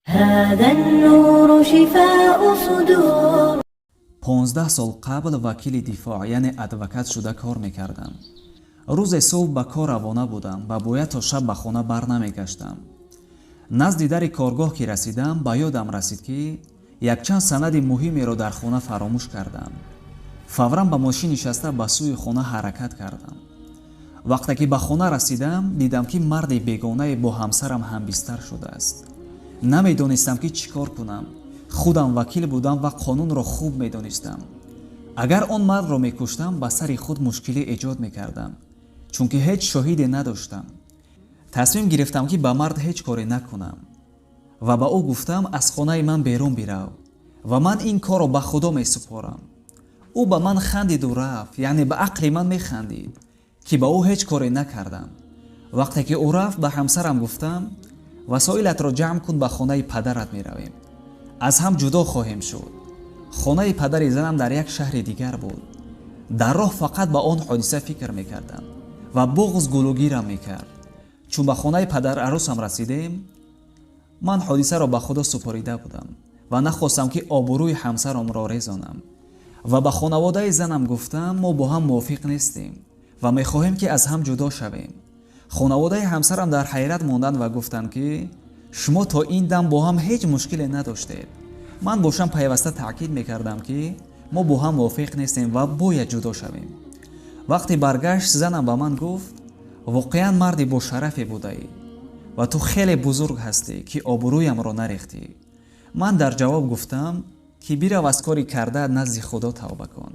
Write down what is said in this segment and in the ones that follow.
هذا النور شفاء صدور. 15 сол қабл вакили дифоъ, яъне адвокат шуда кор мекардам. Рӯзе субҳ ба кор равона будам ва бояд то шаб ба хона бар намегаштам. Назди дари коргоҳ ки расидам, ба ёдам расид, ки якчанд санади муҳимеро дар хона фаромӯш кардам. Фавран ба мошин нишаста, ба сӯи хона ҳаракат кардам. Вақте ки ба хона расидам, дидам, ки марди бегонае бо ҳамсарам ҳамбистар шудааст. Намедонистам, ки чӣ кор кунам. Худам вакил будам ва қонунро хуб медонистам. Агар он мардро мекуштам, ба сари худ мушкилӣ эҷод мекардам, чунки ҳеҷ шоҳиде надоштам. Тасмим гирифтам, ки ба мард ҳеҷ коре накунам, ва ба ӯ гуфтам: «Аз хонаи ман берун бирав ва ман ин корро ба Худо месупорам». Ӯ ба ман хандиду рафт, яъне ба ақли ман механдид, ки ба ӯ ҳеҷ коре накардам. Вақте ки ӯ рафт, ба ҳамсарам гуфтам: «Васоилатро ҷамъ кун, ба хонаи падарат меравем, аз ҳам ҷудо хоҳем шуд». Хонаи падари занам дар як шаҳри дигар буд. Дар роҳ фақат ба он ҳодиса фикр мекардам ва буғз гулугирам мекард. Чун ба хонаи падарарӯсам расидем, ман ҳодисаро ба Худо супорида будам ва нахостам, ки обрӯи ҳамсарамро резонам, ва ба хонаводаи занам гуфтам: «Мо бо ҳам мувофиқ нестем ва мехоҳем, ки аз ҳам ҷудо шавем». Хонаводаи ҳамсарам дар ҳайрат монданд ва гуфтанд, ки шумо то ин дам бо ҳам ҳеҷ мушкиле надоштед. Ман бошам пайваста таъкид мекардам, ки мо бо ҳам мувофиқ нестем ва бояд ҷудо шавем. Вақти баргашт занам ба ман гуфт: «Воқеан марди бошарафе будаӣ ва ту хеле бузург ҳастӣ, ки обрӯямро нарехтӣ». Ман дар ҷавоб гуфтам, ки бирав, аз кори карда назди Худо тавба кун.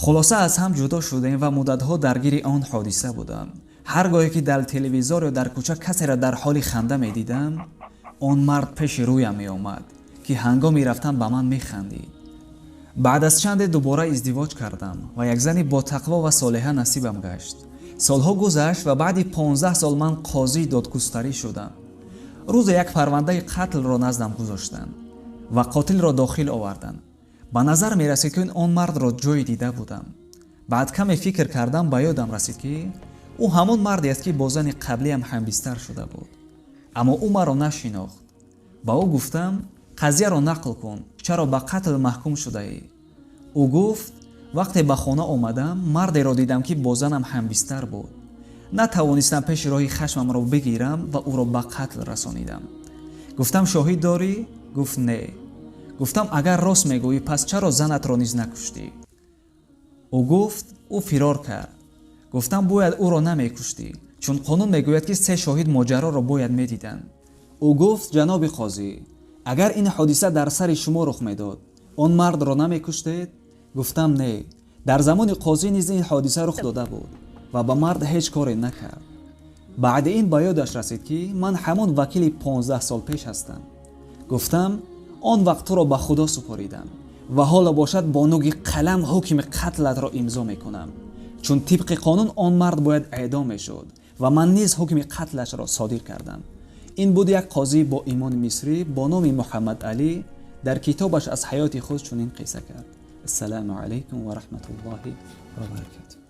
Хулоса, аз ҳам ҷудо шудем ва муддатҳо даргири он ҳодиса будам. Ҳар гоҳе ки дар телевизор ё дар кӯча касеро дар ҳоли ханда медидам, он мард пеши рӯям меомад, ки ҳангоми рафтан ба ман механдид. Баъд аз чанде дубора издивоҷ кардам ва як зани ботақво ва солиҳа насибам гашт. Солҳо гузашт ва баъди 15 сол ман қозии додгустарӣ шудам. Рӯзе як парвандаи қатлро наздам гузоштанд ва қотилро дохил оварданд. Ба назар мерасид, ки он мардро ҷой дида будам. Баъд каме фикр кардам, ба ёдам расид, ки ӯ ҳамон мардест, ки бо зани қаблиам ҳамбистар шуда буд, аммо ӯ маро нашинохт. Ба ӯ гуфтам: «Қазияро нақл кун, чаро ба қатл маҳкум шудаӣ?» Ӯ гуфт: «Вақте ба хона омадам, мардеро дидам, ки бо занам ҳамбистар буд. Натавонистам пеши роҳи хашмамро бигирам ва ӯро ба қатл расонидам». Гуфтам: «Шоҳид дорӣ?» Гуфт: «Не». Гуфтам: «Агар рост мегӯӣ, пас чаро занатро низ накуштӣ?» Ӯ гуфт: «Ӯ фирор кард». Гуфтам: «Бояд ӯро намекуштӣ, чун қонун мегӯяд, ки се шоҳид моҷароро бояд медиданд». Ӯ гуфт: «Ҷаноби қозӣ, агар ин ҳодиса дар сари шумо рух медод, он мардро намекуштед?» Гуфтам: «Не, дар замони қозӣ низ ин ҳодиса рух дода буд ва ба мард ҳеҷ коре накард». Баъди ин ба ёдаш расид, ки ман ҳамон вакили 15 сол пеш ҳастам. Гуфтам: «Он вақт туро ба Худо супоридам ва ҳоло бошад бо нӯги қалам ҳукми қатлатро имзо мекунам, чун тибқи қонун он мард бояд эъдом мешуд ва ман низ ҳукми қатлашро содир кардам». Ин буд як қозии бо имони мисрӣ бо номи Муҳаммад Алӣ дар китобаш аз ҳаёти худ чунин қисса кард. Ассалому алайкум ва раҳматуллоҳи ва баракатуҳ.